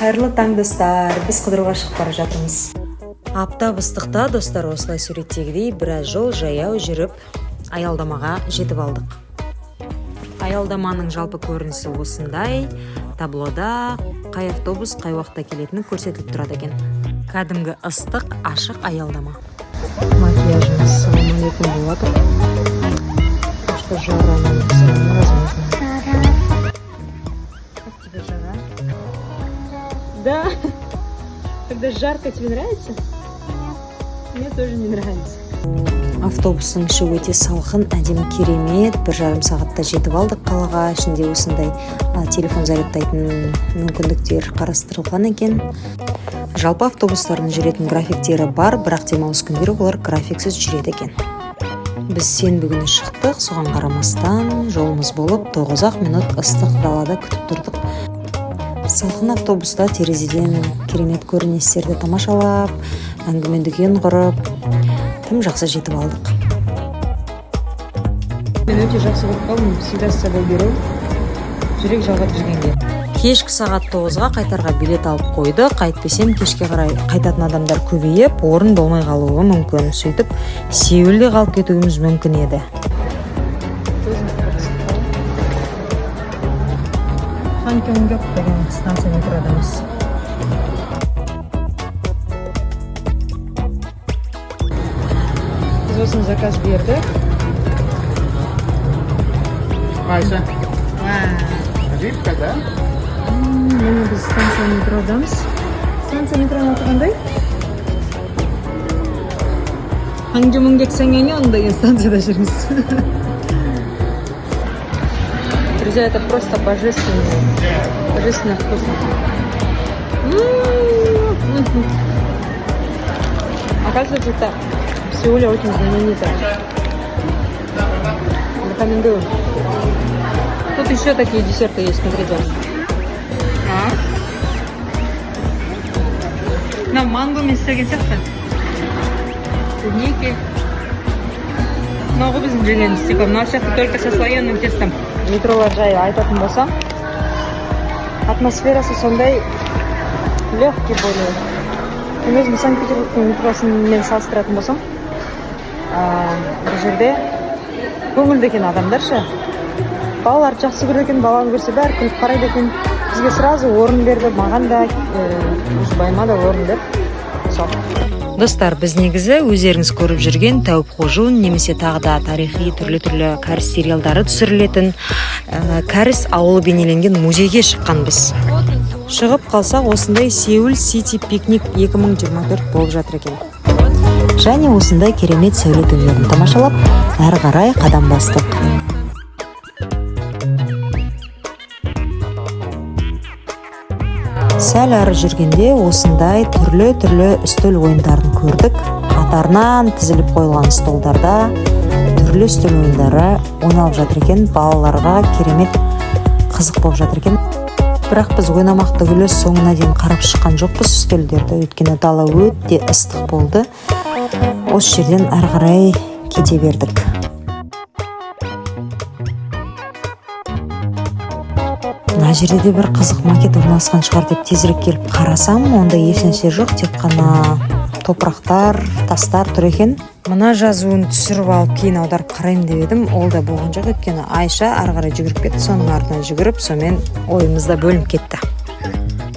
Қайырлы таң, достар! Біз қыдыруға шығып бара жатырмыз. Аптап ыстықта, достар, осылай суреттегідей біраз жол жаяу жүріп, аялдамаға жетіп алдық. Аялдаманың жалпы көрінісі осындай. Таблода қай автобус қай уақытта келетіні көрсетіліп тұрады екен. Кәдімгі ыстық, ашық аялдама. Макияжымыз ассалаумағалейкум болып жатыр, потому что жара на улице невозможно. Как тебе жара? Да, когда жарко, тебе нравится? Мне тоже не нравится. Автобустың іші өте салқын, әдемі, керемет. 1,5 сағатта жетіп алдық қалаға. Ішінде осындай телефон зарядтайтын мүмкіндіктер қарастырылған екен. Жалпы автобустардың жүретін графиктері бар, бірақ демалыс күндері олар графиксіз жүреді екен. Біз сенбі күні шықтық, соған қарамастан жолымыз болып, 9-ақ минут ыстық далада күтіп тұрдық. Салқын автобуста терезеден керемет көріністерді тамашалап, әңгіме дүкен құрып, тым жақсы жетіп алдық. Мен өте жақсы көріп қалдым, всегда с собой беру, жүрек жалғап жүргенге. Кешкі сағат 9-ға қайтарға билет алып қойдық, әйтпесем кешке қарай қайтатын адамдар көбейіп, орын болмай қалуы мүмкін. Сөйтіп, Сеулде қалып кетуіміз мүмкін еді. Өзім бір. Ханкёнгёк деген станция метродамыз. Біз осыны заказ бердік. Айша, рыбка, да? Міне, біз станция метродамыз. Станция метроның аты қандай? Ханджумунгексангяньон деген станцияда жүрміз. Друзья, это просто божественно, божественно вкусно. М-м-м. Оказывается, это в Сеуле очень знаменито. Рекомендую. Тут еще такие десерты есть, смотрите. А? Мына манго мен істеген сияқты. Клубники. Мынау ғой біздің жегеніміз, типа мынау сияқты, только со слоеным тестом. Метролар жайлы айтатын болсам, атмосферасы сондай легкий более. Мен өзім Санкт Петербургтың метросымен салыстыратын болсам, бұл жерде көңілді екен адамдар ше, балаларды жақсы көреді екен. Баланы көрсе, бәрі күліп қарайды екен. Бізге сразу орын берді, маған да, жұбайыма да орын берді. Сол, достар, біз негізі өздеріңіз көріп жүрген Тәуіп Қожун немесе тағы да тарихи түрлі түрлі кәріс сериалдары түсірілетін кәріс ауылы бейнеленген музейге шыққанбыз. Шығып қалсақ, осындай Сеул Сити Пикник 2024 болып жатыр екен және осындай керемет сәулет өнерін тамашалап, әрі қарай қадам бастық. Сәл ары жүргенде осындай түрлі түрлі үстел ойындарын көрдік. Қатарынан тізіліп қойылған столдарда түрлі үстел ойындары ойналып жатыр екен. Балаларға керемет қызық болып жатыр екен, бірақ біз ойнамақ түгілі, соңына дейін қарап шыққан жоқпыз үстелдерді, өйткені дала өте ыстық болды. Осы жерден әрі қарай кете бердік. Мына жерде де бір қызық макет орналасқан шығар деп тезірек келіп қарасам, онда ешнәрсе жоқ, тек қана топырақтар, тастар тұр екен. Мына жазуын түсіріп алып, кейін аударып қараймын деп едім, ол да болған жоқ, өйткені Айша ары қарай жүгіріп кетті. Соның артынан жүгіріп, сонымен ойымыз да бөлініп кетті.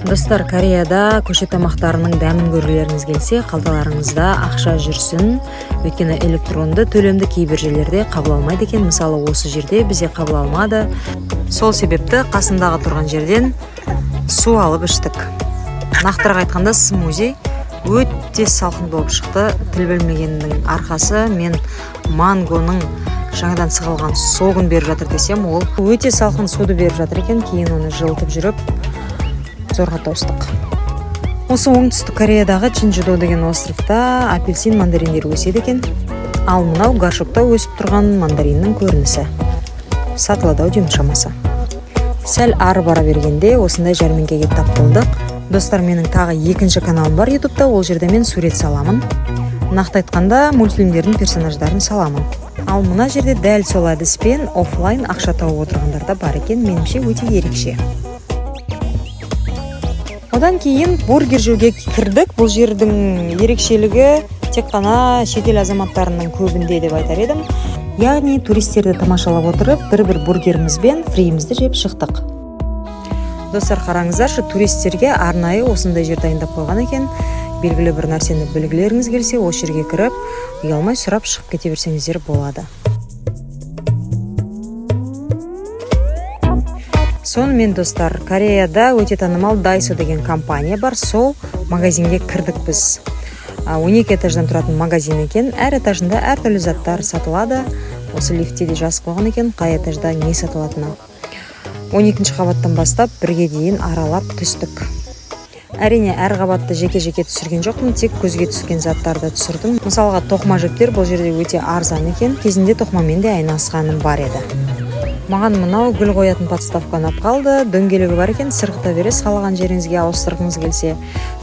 Достар, Кореяда көше тамақтарының дәмін көргілеріңіз келсе, қалталарыңызда ақша жүрсін, өйткені электронды төлемді кейбір жерлерде қабыл алмайды екен. Мысалы, осы жерде бізде қабыл алмады. Сол себепті қасындағы тұрған жерден су алып іштік. Нақтырақ айтқанда, смузи. Өте салқын болып шықты. Тіл білмегеннің арқасы, мен мангоның жаңадан сығылған согын беріп жатыр десем, ол өте салқын суды беріп жатыр екен. Кейін оны жылытып жүріп, зорға тауыстық. Осы Оңтүстік Кореядағы Чинжудо деген островта апельсин, мандариндер өседі екен. Ал мынау горшокта өсіп тұрған мандариннің көрінісі. Сатылады ау деймін шамасы. Сәл ары бара бергенде осындай жәрмеңкеге тап болдық. Достар, менің тағы екінші каналым бар Ютубта. Ол жерде мен сурет саламын, нақты айтқанда, мультфильмдердің персонаждарын саламын. Ал мына жерде дәл сол әдіспен офлайн ақша тауып отырғандар да бар екен. Меніңше, өте ерекше. Одан кейін бургер жеуге кірдік. Бұл жердің ерекшелігі тек қана шетел азаматтарының көбінде деп айтар едім. Яғни туристерді тамашалап отырып, бір бір бургерімізбен фриімізді жеп шықтық. Достар, қараңыздаршы, туристерге арнайы осындай жер дайындап қойған екен. Белгілі бір нәрсені білгілеріңіз келсе, осы жерге кіріп, ұялмай сұрап шығып кете берсеңіздер болады. Сонымен, достар, Кореяда өте танымал Дайсо деген компания бар. Сол магазинге кірдік біз. 12 этаждан тұратын магазин екен. Әр этажында әртүрлі заттар сатылады. Осы лифтте де жазып қойған екен, қай этажда не сатылатыны. 12 қабаттан бастап бірге дейін аралап түстік. Әрине, әр қабатты жеке-жеке түсірген жоқпын, тек көзге түскен заттарды түсірдім. Мысалға, тоқыма жіптер бұл жерде өте арзан екен. Кезінде тоқымамен де айналысқаным бар еді. Маған мынау гүл қоятын подставка ұнап қалды. Дөңгелегі бар екен, сырғыта бересіз, қалаған жеріңізге ауыстырғыңыз келсе.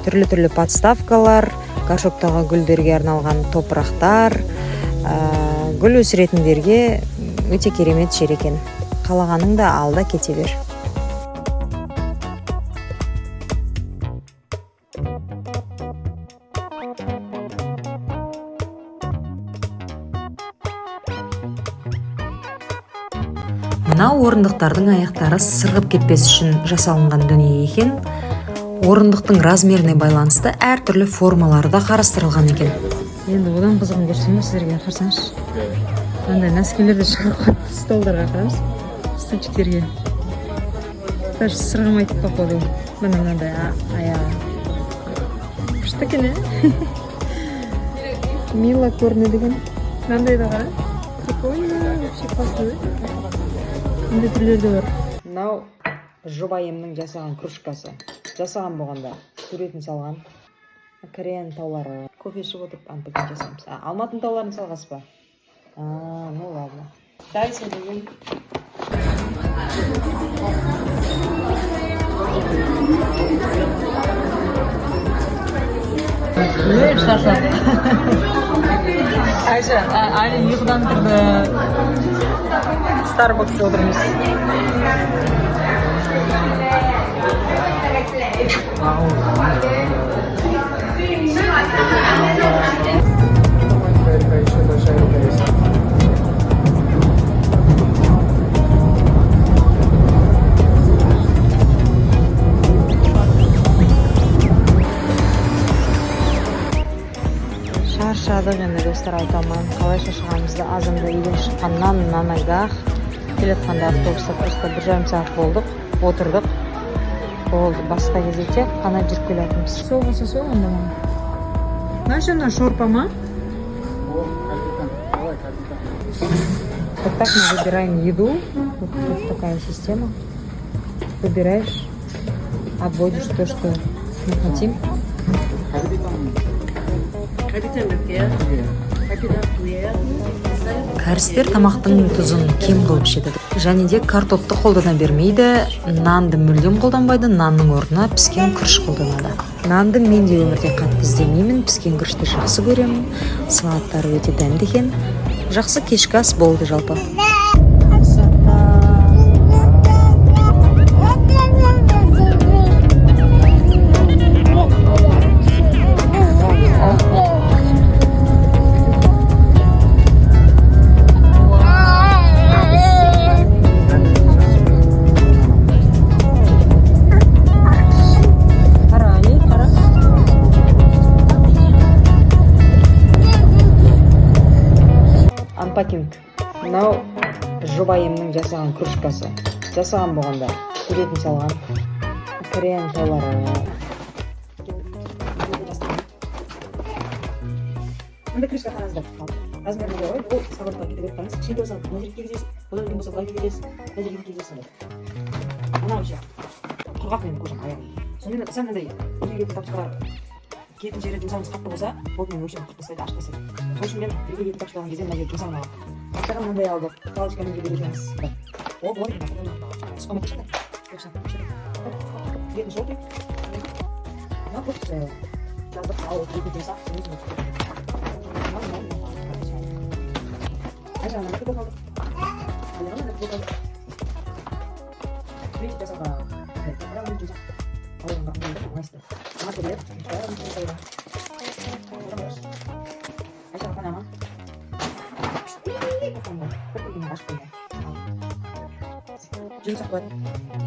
Түрлі-түрлі подставкалар, горшоктағы гүлдерге арналған топырақтар, гүл өсіретіндерге өте керемет жер екен. Қалағаныңды ал да кете бер. Мынау орындықтардың аяқтары сырғып кетпес үшін жасалынған дүние екен. Орындықтың размеріне байланысты әртүрлі формалары да қарастырылған екен. Енді одан қызығын көрсем сіздерге, қарасаңызшы. Мынандай носкилерді шығарып қойыпты столдарға, қараңыз, стульчиктерге. Даже сырғымайды, походу. Міне, мынандай аяғы. Күшті екен, ә? Мило көрінеді екен. Мынандай да қара. Прикольно, вообще классно, да? Мындай түрлері де бар. Мынау жұбайымның жасаған кружкасы. Жасаған болғанда суретін салған. Кореяның таулары. Кофе ішіп отырып unpacking жасаймыз. А, Алматының тауларын салғансыз ба? А, ну ладно. Дайсо деген. Өліп шаршадық. Айша, Али ұйқыдан тұрды. Старбакста отырмыз. Такая еще большая рука есть. Шаршадық енді, достар, айта алмаймын қалай шаршағанымызды. Азанда үйден шыққаннан на ногах келе жатқанда автобуста просто 1,5 сағат болдық, отырдық, болды. Басқа кезде тек қана жүріп келатырмыз. Сол болса, сол онда маған. Знаешь, ана шорпа ма? О, капитан. Давай, капитан. Вот так мы выбираем еду. Вот тут такая система. Выбираешь, обводишь то, что мы хотим. Капитан. 갈비탕 몇 개야? 갈비탕 2개야? Кәрістер тамақтың тұзын кем қылып ішеді және де картопты қолдана бермейді. Нанды мүлдем қолданбайды, нанның орнына піскен күріш қолданады. Нанды мен де өмірде қатты іздемеймін, піскен күрішті жақсы көремін. Салаттары өте дәмді екен. Жақсы кешкі ас болды жалпы. Красота. Қара, Али, қара. Unpacking. Мынау жұбайымның жасаған кружкасы. Жасаған болғанда суретін салған. Кореяның таулары. Мындай крышка, қараңыздар. Размеріне ғой, бұл сковородкаға кете беріп қараңыз. Кішкентай болса, мына жерге кигізесіз, одан үлкен болса, былай кигізесіз, мына жерге кигізесіз сондай. Мынау ше құрғақ менің кожам, аяғым. Сонымен сәл мынандай үйге тапочкалар киетін жері жұмсағымыз қатты болса, болды, менің өкшемді қырып тастайды, ашып тастайды. Сол үшін мен үйге киетін тапочка алған кезде мына жерді жұмсағын аламын. Ақшаға мынандай алдық, палочкамен жеуге береміз. О, болады екен. Түсіп қалмайды кішкентай. Киетін желтый. Мынау көк түсі. Жаздық ал, киетін жұмсақ, өзім. Мынау, мынау, мынау. Айша, мынандай футболка алдық. Алиға мынандай футболка алдық. Видите, жасалған. Бірақ жұмсақ. Алғанға ыңғайлы, маркерлер. Айша қана ма? Күшті, бір күнге ашып қойды. Жұмсақ болады.